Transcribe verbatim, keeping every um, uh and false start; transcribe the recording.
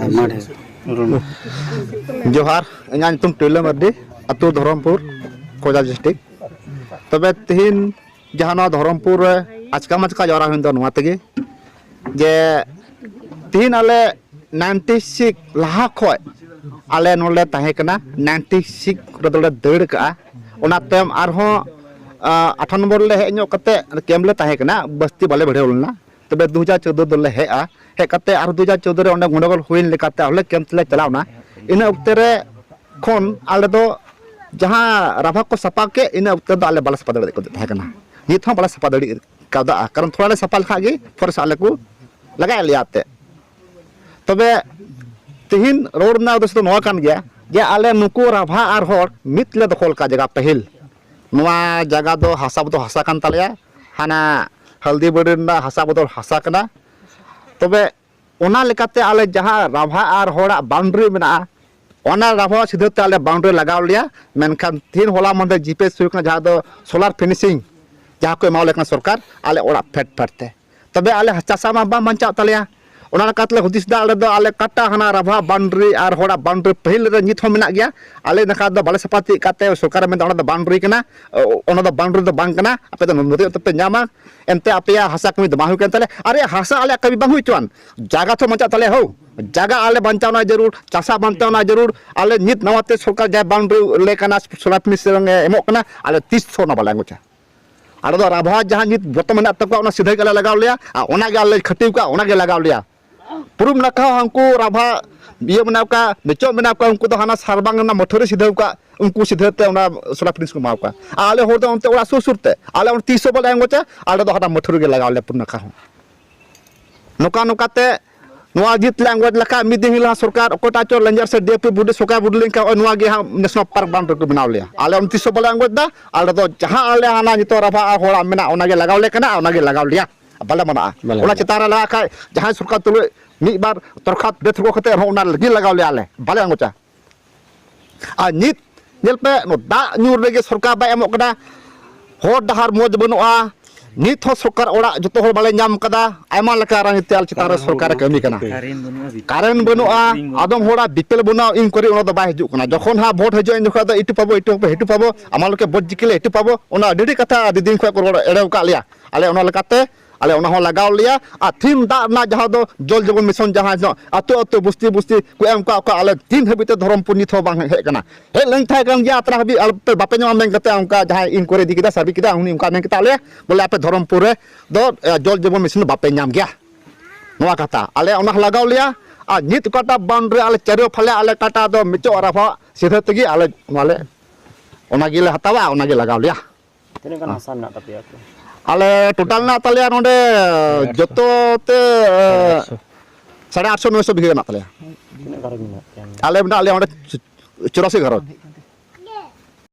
ᱟᱭᱢᱟ ᱰᱷᱮᱨ᱾ ᱡᱚᱦᱟᱨ, ᱤᱧᱟᱹᱜ ᱧᱩᱛᱩᱢ ᱴᱩᱭᱞᱟᱹ ᱢᱟᱨᱰᱤ, ᱟᱹᱛᱩ ᱫᱷᱚᱨᱚᱢᱯᱩᱨ, ᱠᱷᱚᱡᱟ ᱰᱤᱥᱴᱤᱠ᱾ ᱛᱚᱵᱮ ᱛᱤᱦᱤᱧ ᱡᱟᱦᱟᱸ ᱱᱚᱣᱟ ᱫᱷᱚᱨᱚᱢᱯᱩᱨ ᱨᱮ ᱟᱪᱠᱟ ᱢᱟᱪᱠᱟ ᱡᱟᱣᱨᱟ ᱦᱩᱭᱮᱱ ᱫᱚ ᱱᱚᱣᱟ ᱛᱮᱜᱮ, ᱡᱮ ᱛᱤᱦᱤᱧ ᱟᱞᱮ ᱱᱟᱭᱤᱱᱴᱤ ᱥᱤᱠᱥ ᱞᱟᱦᱟ ᱠᱷᱚᱡ ᱟᱞᱮ ᱱᱚᱰᱮ ᱛᱟᱦᱮᱸ ᱠᱟᱱᱟ, ᱱᱟᱭᱤᱱᱴᱤ ᱥᱤᱠᱥ ᱨᱮᱫᱚ ᱞᱮ ᱫᱟᱹᱲ ᱠᱟᱜᱼᱟ᱾ ᱚᱱᱟ ᱛᱟᱭᱚᱢ ᱟᱨᱦᱚᱸ, ᱟ, ᱟᱴᱷᱟᱨᱚ ᱱᱚᱢᱵᱚᱨ ᱞᱮ ᱦᱮᱡ ᱧᱚᱜ ᱠᱟᱛᱮ ᱠᱮᱢᱯ ᱞᱮ ᱛᱟᱦᱮᱸ ᱠᱟᱱᱟ, ᱵᱟᱹᱥᱛᱤ ᱵᱟᱞᱮ ᱵᱷᱤᱲᱟᱹᱣ ᱞᱮᱱᱟ᱾ ᱛᱚᱵᱮ ᱫᱩ ᱦᱟᱡᱟᱨ ᱪᱳᱫᱽᱫᱳ ᱫᱚᱞᱮ ᱦᱮᱡᱼᱟ, ᱦᱮᱡ ᱠᱟᱛᱮ ᱟᱨ ᱫᱩ ᱦᱟᱡᱟᱨ ᱪᱳᱫᱽᱫᱳ ᱨᱮ ᱚᱸᱰᱮ ᱜᱚᱸᱰᱚᱜᱳᱞ ᱦᱩᱭᱮᱱ ᱞᱮᱠᱟᱛᱮ ᱟᱨᱦᱚᱸ ᱞᱮ ᱠᱮᱢᱯ ᱛᱮᱞᱮ ᱪᱟᱞᱟᱣᱱᱟ᱾ ᱤᱱᱟᱹ ᱚᱠᱛᱮ ᱨᱮ ᱠᱷᱚᱱ ᱟᱞᱮ ᱫᱚ ᱡᱟᱦᱟᱸ ᱨᱟᱵᱷᱟ ᱠᱚ ᱥᱟᱯᱟ ᱠᱮᱫ, ᱤᱱᱟᱹ ᱚᱠᱛᱮ ᱫᱚ ᱟᱞᱮ ᱵᱟᱞᱮ ᱥᱟᱯᱟ ᱫᱟᱲᱮᱭᱟᱜ ᱠᱟᱱ ᱛᱟᱦᱮᱸ ᱠᱟᱱᱟ, ᱱᱤᱛ ᱦᱚᱸ ᱵᱟᱞᱮ ᱥᱟᱯᱟ ᱫᱟᱲᱮ ᱠᱟᱣᱫᱟ᱾ ᱠᱟᱨᱚᱱ ᱛᱷᱚᱲᱟ ᱞᱮ ᱥᱟᱯᱟ ᱞᱮᱠᱷᱟᱡ ᱜᱮ ᱯᱷᱚᱨᱮᱥᱴ ᱟᱞᱮ ᱠᱚ ᱞᱟᱜᱟᱭᱮᱫ ᱞᱮᱭᱟ ᱮᱱᱛᱮᱫ᱾ ᱛᱚᱵᱮ ᱛᱤᱦᱤᱧ ᱨᱚᱲ ᱨᱮᱱᱟᱜ ᱩᱫᱽᱫᱮᱥᱥᱚ ᱫᱚ ᱱᱚᱣᱟ ᱠᱟᱱ ᱜᱮᱭᱟ ᱡᱮ ᱟᱞᱮ ᱱᱩᱠᱩ ᱨᱟᱵᱷᱟ ᱟᱨ ᱦᱚᱲ ᱢᱤᱫ ᱞᱮ ᱫᱚᱠᱷᱚᱞ ᱠᱟᱜ ᱡᱟᱭᱜᱟ ᱯᱟᱹᱦᱤᱞ᱾ ᱱᱚᱣᱟ ᱡᱟᱭᱜᱟ ᱫᱚ ᱦᱟᱥᱟ ᱵᱚᱫᱚᱞ ᱦᱟᱥᱟ ᱠᱟᱱ ᱛᱟᱞᱮᱭᱟ, ᱦᱟᱱᱟ ᱦᱟᱞᱫᱤ ᱵᱟᱹᱲᱤ ᱨᱮᱱᱟᱜ ᱦᱟᱥᱟ ᱵᱚᱫᱚᱞ ᱦᱟᱥᱟ ᱠᱟᱱᱟ᱾ ᱛᱚᱵᱮ ᱚᱱᱟ ᱞᱮᱠᱟᱛᱮ ᱟᱞᱮ ᱡᱟᱦᱟᱸ ᱨᱟᱵᱷᱟ ᱟᱨ ᱦᱚᱲᱟᱜ ᱵᱟᱣᱩᱱᱰᱟᱨᱤ ᱢᱮᱱᱟᱜᱼᱟ, ᱚᱱᱟ ᱨᱟᱵᱷᱟ ᱥᱤᱫᱷᱟᱹ ᱛᱮ ᱟᱞᱮ ᱵᱟᱣᱩᱱᱰᱟᱨᱤ ᱞᱟᱜᱟᱣ ᱞᱮᱭᱟ᱾ ᱢᱮᱱᱠᱷᱟᱱ ᱛᱤᱦᱤᱧ ᱦᱚᱞᱟ ᱢᱟᱦᱫᱮᱨ ᱡᱤᱯᱮᱥ ᱦᱩᱭᱩᱜ ᱠᱟᱱᱟ, ᱡᱟᱦᱟᱸ ᱫᱚ ᱥᱳᱞᱟᱨ ᱯᱷᱤᱱᱤᱥᱤᱝ ᱡᱟᱦᱟᱸ ᱠᱚ ᱮᱢᱟᱣ ᱞᱮ ᱠᱟᱱᱟ ᱥᱚᱨᱠᱟᱨ, ᱟᱞᱮ ᱚᱲᱟᱜ ᱯᱷᱮᱰ ᱯᱷᱮᱰ ᱛᱮ᱾ ᱛᱚᱵᱮ ᱟᱞᱮ ᱪᱟᱥᱟ ᱢᱟ ᱵᱟᱝ ᱵᱟᱧᱪᱟᱜ ᱛᱟᱞᱮᱭᱟ᱾ ᱚᱱᱟ ᱞᱮᱠᱟᱛᱮ ᱞᱮ ᱦᱩᱫᱤᱥ ᱮᱫᱟ, ᱟᱞᱮ ᱫᱚ ᱟᱞᱮ ᱚᱠᱟᱴᱟᱜ ᱦᱟᱱᱟ ᱨᱟᱵᱷᱟ ᱵᱟᱣᱩᱱᱰᱟᱨᱤ ᱟᱨ ᱦᱚᱲᱟᱜ ᱵᱟᱣᱩᱱᱰᱟᱨᱤ ᱯᱟᱹᱦᱤᱞ ᱨᱮ ᱱᱤᱛ ᱦᱚᱸ ᱢᱮᱱᱟᱜ ᱜᱮᱭᱟ, ᱟᱞᱮ ᱱᱟᱠᱷᱟ ᱫᱚ ᱵᱟᱞᱮ ᱥᱟᱯᱷᱟ ᱛᱤᱭᱳᱜ ᱠᱟᱜ ᱛᱮ ᱥᱚᱨᱠᱟᱨᱮ ᱢᱮᱱᱫᱟ ᱚᱱᱟ ᱫᱚ ᱵᱟᱣᱩᱱᱰᱟᱨᱤ ᱠᱟᱱᱟ, ᱚ-, ᱚᱱᱟ ᱫᱚ ᱵᱟᱣᱩᱱᱰᱟᱨᱤ ᱫᱚ ᱵᱟᱝ ᱠᱟᱱᱟ, ᱟᱯᱮ ᱫᱚ ᱱᱚᱱᱫᱚᱨᱤ ᱛᱮᱯᱮ ᱧᱟᱢᱟ, ᱮᱱᱛᱮ ᱟᱯᱮᱭᱟᱜ ᱦᱟᱥᱟ ᱠᱟᱹᱢᱤ ᱫᱚ ᱵᱟᱝ ᱦᱩᱭ ᱠᱟᱱ ᱛᱟᱞᱮ᱾ ᱟᱨᱮ ᱦᱟᱥᱟ ᱟᱞᱮᱭᱟᱜ ᱠᱟᱹᱢᱤ ᱵᱟᱝ ᱦᱩᱭ ᱦᱚᱪᱚᱣᱟᱱ, ᱡᱟᱭᱜᱟ ᱛᱚ ᱵᱟᱧᱪᱟᱜ ᱛᱟᱞᱮᱭᱟ ᱦᱳ, ᱡᱟᱭᱜᱟ ᱟᱞᱮ ᱵᱟᱧᱪᱟᱣ ᱨᱮᱱᱟᱜ ᱡᱟᱹᱨᱩᱲ, ᱪᱟᱥᱟ ᱵᱟᱧᱪᱟᱣ ᱨᱮᱱᱟᱜ ᱡᱟᱹᱨᱩᱲ᱾ ᱟᱞᱮ ᱱᱤᱛ ᱱᱟᱣᱟ ᱛᱮ ᱥᱚᱨᱠᱟᱨ ᱡᱟᱦᱟᱸᱭ ᱵᱟᱣᱩᱱᱰᱟᱨᱤ ᱞᱮ ᱠᱟᱱᱟ, ᱥᱳᱞᱟᱨ ᱯᱷᱤᱱᱤᱥᱤᱝ ᱮ ᱮᱢᱚᱜ ᱠᱟᱱᱟ, ᱟᱞᱮ ᱛᱤᱥ ᱦᱚᱸ ᱚᱱᱟ ᱵᱟᱞᱮ ᱟᱸᱜᱚᱪᱟ᱾ ᱟᱞᱮ ᱫᱚ ᱨᱟᱵᱷᱟ ᱡᱟᱦᱟᱸ ᱱᱤᱛ ᱵᱚᱨᱛᱚᱢᱟᱱ ᱢᱮᱱᱟᱜ ᱛᱟᱠᱚᱣᱟ, ᱚᱱᱟ ᱥᱤᱫᱷᱟᱹ ᱜᱮᱞᱮ ᱞᱟᱜᱟᱣ ᱞᱮᱭᱟ, ᱟᱨ ᱚᱱᱟ ᱜᱮ ᱟᱞᱮ ᱠᱷᱟᱹᱴᱤ ᱠᱟᱜᱼᱟ, ᱚᱱᱟ ᱜᱮ ᱞᱟᱜᱟᱣ ᱞᱮᱭᱟ᱾ ᱯᱩᱨᱩᱵ ᱱᱟᱠᱷᱟ ᱦᱚᱸ ᱩᱱᱠᱩ ᱨᱟᱵᱷᱟ ᱤᱭᱟᱹ ᱢᱮᱱᱟᱜ ᱠᱚᱣᱟ, ᱢᱮᱪᱚᱜ ᱢᱮᱱᱟᱜ ᱠᱚᱣᱟ, ᱩᱱᱠᱩ ᱫᱚ ᱦᱟᱱᱟ ᱥᱟᱨᱵᱟᱝ ᱨᱮᱱᱟᱜ ᱢᱟᱹᱴᱷᱟᱹᱨᱤ ᱥᱤᱫᱷᱟᱹᱣ ᱠᱟᱜ, ᱩᱱᱠᱩ ᱥᱤᱫᱷᱟᱹ ᱛᱮ ᱚᱱᱟ ᱥᱳᱞᱟᱨ ᱯᱷᱤᱱᱤᱥ ᱠᱚ ᱮᱢᱟ ᱠᱚᱣᱟ᱾ ᱟᱨ ᱟᱞᱮ ᱦᱚᱲ ᱫᱚ ᱚᱱᱛᱮ ᱚᱲᱟᱜ ᱥᱩᱨ ᱥᱩᱨ ᱛᱮ, ᱟᱞᱮ ᱚᱸᱰᱮ ᱛᱤᱥ ᱦᱚᱸ ᱵᱟᱞᱮ ᱟᱸᱜᱚᱪᱟ, ᱟᱞᱮ ᱫᱚ ᱦᱟᱱᱟ ᱢᱟᱹᱴᱷᱟᱹᱨᱤ ᱜᱮ ᱞᱟᱜᱟᱣ ᱞᱮᱭᱟ ᱯᱩᱨᱩᱵ ᱱᱟᱠᱷᱟ ᱦᱚᱸ᱾ ᱱᱚᱝᱠᱟ ᱱᱚᱝᱠᱟ ᱛᱮ ᱱᱚᱣᱟ ᱡᱤᱛ ᱞᱮ ᱟᱸᱜᱚᱪ ᱞᱮᱠᱷᱟᱱ ᱢᱤᱫ ᱫᱤᱱ ᱦᱤᱞᱳᱜ ᱥᱚᱨᱠᱟᱨ ᱚᱠᱚᱭᱴᱟᱜ ᱪᱚ ᱨᱮᱧᱡᱟᱨ ᱥᱮ ᱰᱤ ᱮᱯ ᱯᱤ ᱵᱚᱰᱤ ᱥᱚᱨᱠᱟᱨ ᱵᱚᱫᱚᱞ ᱞᱮᱱᱠᱷᱟᱱ ᱱᱚᱜᱼᱚᱭ ᱱᱚᱣᱟ ᱜᱮ ᱦᱟᱸᱜ ᱱᱮᱥᱱᱟᱞ ᱯᱟᱨᱠ ᱵᱟᱣᱩᱱᱰᱟᱨᱤ ᱠᱚ ᱵᱮᱱᱟᱣ ᱞᱮᱭᱟ᱾ ᱟᱞᱮ ᱚᱱᱟ ᱛᱤᱥ ᱦᱚᱸ ᱵᱟᱞᱮ ᱟᱸᱜᱚᱪ ᱮᱫᱟ, ᱟᱞᱮ ᱫᱚ ᱡᱟᱦᱟᱸ ᱟᱞᱮ ᱦᱟᱱᱟ ᱱᱤᱛᱚᱜ ᱨᱟᱵᱷᱟ ᱟᱨ ᱦᱚᱲᱟᱜ ᱢᱮᱱᱟᱜ ᱚᱱᱟ ᱜᱮ ᱞᱟᱜᱟᱣ ᱞᱮ ᱠᱟᱱᱟ, ᱚᱱᱟ ᱜᱮ ᱞᱟᱜᱟᱣ ᱞᱮᱭᱟ, ᱵᱟᱞᱮ ᱢᱟᱱᱟᱜᱼᱟ᱾ ᱵᱟᱞᱮ ᱚᱱᱟ ᱢᱟᱱᱟᱜᱼᱟ᱾ ᱪᱮᱛᱟᱱ ᱨᱮ ᱞᱟᱜᱟᱜ ᱠᱷᱟᱡ ᱡᱟᱦᱟᱸᱭ ᱥᱚᱨᱠᱟᱨ ᱛᱩᱞᱩᱡ ᱢᱤᱫ ᱵᱟᱨ ᱛᱚᱨᱠᱷᱟ ᱵᱮᱛᱷᱨᱚ ᱠᱟᱛᱮ ᱨᱮᱦᱚᱸ ᱚᱱᱟ ᱞᱟᱹᱜᱤᱫ ᱞᱟᱜᱟᱣ ᱞᱮᱭᱟ ᱞᱮ, ᱵᱟᱞᱮ ᱟᱸᱜᱚᱪᱟ᱾ ᱟᱨ ᱱᱤᱛ ᱧᱮᱞ ᱯᱮ, ᱱᱚᱣᱟ ᱫᱟᱜ ᱧᱩ ᱨᱮᱜᱮ ᱥᱚᱨᱠᱟᱨ ᱵᱟᱭ ᱮᱢᱚᱜ ᱠᱟᱱᱟ, ᱦᱚᱨ ᱰᱟᱦᱟᱨ ᱢᱚᱡᱽ ᱵᱟᱹᱱᱩᱜᱼᱟ, ᱱᱤᱛ ᱦᱚᱸ ᱥᱚᱨᱠᱟᱨ ᱚᱲᱟᱜ ᱡᱚᱛᱚ ᱦᱚᱲ ᱵᱟᱞᱮ ᱧᱟᱢ ᱠᱟᱫᱟ᱾ ᱟᱭᱢᱟ ᱞᱮᱠᱟ ᱨᱟᱡᱽᱱᱤᱛᱤ ᱟᱞᱮ ᱪᱮᱛᱟᱱ ᱨᱮ ᱥᱚᱨᱠᱟᱨᱮ ᱠᱟᱹᱢᱤ ᱠᱟᱱᱟ᱾ ᱠᱟᱨᱮᱱᱴ ᱵᱟᱹᱱᱩᱜᱼᱟ, ᱵᱤᱯᱮᱞ ᱵᱟᱹᱱᱩᱜᱼᱟ᱾ ᱠᱟᱨᱮᱱᱴ ᱵᱟᱹᱱᱩᱜᱼᱟ, ᱤᱱᱠᱩᱣᱟᱨᱤ ᱚᱱᱟ ᱫᱚ ᱵᱟᱭ ᱦᱤᱡᱩᱜ ᱠᱟᱱᱟ᱾ ᱡᱚᱠᱷᱚᱱ ᱦᱟᱸᱜ ᱵᱷᱳᱴ ᱦᱤᱡᱩᱜᱼᱟ, ᱤᱱ ᱡᱚᱠᱷᱚᱱ ᱫᱚ ᱤᱴᱩ ᱯᱟᱵᱚ, ᱤᱴᱩ ᱯᱟᱵᱚ, ᱤᱴᱩ ᱯᱟᱵᱚ, ᱟᱢᱟᱞᱚᱠᱮ ᱵᱚᱡᱽ ᱡᱤᱠᱤᱞᱮ ᱤᱴᱩ ᱯᱟᱵᱚ, ᱚᱱᱟ ᱟᱹᱰᱤ ᱟᱹᱰᱤ ᱠᱟᱛᱷᱟ ᱟᱹᱰᱤ ᱫᱤᱱ ᱠᱷᱚᱱ ᱠᱚ ᱨᱚᱲ ᱮᱲᱮ ᱟᱠᱟᱫ ᱞᱮᱭᱟ᱾ ᱟᱞᱮ ᱚᱱᱟ ᱞᱮᱠᱟᱛᱮ ᱟᱞᱮ ᱚᱱᱟ ᱦᱚᱸ ᱞᱟᱜᱟᱣ ᱞᱮᱭᱟ᱾ ᱟᱨ ᱛᱷᱤᱢ ᱫᱟᱜ ᱨᱮᱱᱟᱜ ᱡᱟᱦᱟᱸ ᱫᱚ ᱡᱚᱞ ᱡᱤᱵᱚᱱ ᱢᱤᱥᱚᱱ ᱡᱟᱦᱟᱸ ᱧᱚᱜ ᱟᱹᱛᱩ ᱟᱹᱛᱩ ᱵᱩᱥᱛᱤ ᱵᱩᱥᱛᱤ ᱠᱚ ᱮᱢ ᱠᱟᱜ ᱠᱚᱣᱟ, ᱟᱞᱮ ᱛᱤᱱ ᱦᱟᱹᱵᱤᱡ ᱛᱮ ᱫᱷᱚᱨᱚᱢᱯᱩᱨ ᱱᱤᱛ ᱦᱚᱸ ᱵᱟᱝ ᱦᱮᱡ ᱟᱠᱟᱱᱟ᱾ ᱦᱮᱡ ᱞᱮᱱ ᱛᱟᱦᱮᱸ ᱠᱟᱱ ᱜᱮᱭᱟ, ᱟᱛᱨᱟ ᱦᱟᱹᱵᱤᱡ ᱟᱞᱮ ᱯᱮ ᱵᱟᱯᱮ ᱧᱟᱢᱟ ᱢᱮᱱ ᱠᱟᱛᱮ ᱚᱱᱠᱟ ᱡᱟᱦᱟᱸᱭ ᱤᱱᱠᱩᱣᱟᱨᱤ ᱤᱫᱤ ᱠᱮᱫᱟ, ᱥᱟᱨᱵᱷᱮ ᱠᱮᱫᱟ, ᱩᱱᱤ ᱚᱱᱠᱟ ᱢᱮᱱ ᱠᱮᱫᱟ ᱞᱮ ᱵᱚᱞᱮ ᱟᱯᱮ ᱫᱷᱚᱨᱚᱢᱯᱩᱨ ᱨᱮ ᱫᱚ ᱮ, ᱡᱚᱞ ᱡᱤᱵᱚᱱ ᱢᱤᱥᱚᱱ ᱫᱚ ᱵᱟᱯᱮ ᱧᱟᱢ ᱜᱮᱭᱟ᱾ ᱱᱚᱣᱟ ᱠᱟᱛᱷᱟ ᱟᱞᱮ ᱚᱱᱟ ᱞᱟᱜᱟᱣ ᱞᱮᱭᱟ᱾ ᱟᱨ ᱱᱤᱛ ᱚᱠᱟᱴᱟᱜ ᱵᱟᱣᱩᱱᱰᱟᱨᱤ ᱟᱞᱮ ᱪᱟᱹᱨᱤᱭᱟᱹ ᱯᱷᱟᱞᱮ ᱟᱞᱮ ᱚᱠᱟᱴᱟᱜ ᱫᱚ ᱢᱤᱪᱚᱜ ᱨᱟᱯᱷᱟ ᱥᱤᱫᱷᱟᱹ ᱛᱮᱜᱮ ᱟᱞᱮ ᱱᱚᱣᱟ ᱞᱮ ᱚᱱᱟ ᱜᱮᱞᱮ ᱦᱟᱛᱟᱣᱟ, ᱚᱱᱟ ᱜᱮ ᱞᱟᱜᱟᱣ ᱞᱮᱭᱟ᱾ ᱛᱤᱱᱟᱹᱜ ᱜᱟᱱ ᱦᱟᱥᱟ ᱢᱮᱱᱟᱜ ᱛᱟᱯᱮᱭᱟ ᱟᱯᱮ? ᱟᱞᱮ ᱴᱳᱴᱟᱞ ᱢᱮᱱᱟᱜ ᱛᱟᱞᱮᱭᱟ ᱱᱚᱰᱮ ᱡᱚᱛᱚ ᱛᱮ ᱮ, ᱥᱟᱲᱮ ᱟᱴᱥᱚ ᱱᱚᱭᱥᱚ ᱵᱤᱜᱷᱟᱹ ᱢᱮᱱᱟᱜ ᱛᱟᱞᱮᱭᱟ᱾ ᱛᱤᱱᱟᱹᱜ ᱜᱷᱟᱨᱚᱸᱡᱽ ᱢᱮᱱᱟᱜ ᱯᱮᱭᱟ? ᱟᱞᱮ ᱢᱮᱱᱟᱜ ᱞᱮᱭᱟ ᱚᱸᱰᱮ ᱪᱩᱨᱟᱥᱤ ᱜᱷᱟᱨᱚᱸᱡᱽ᱾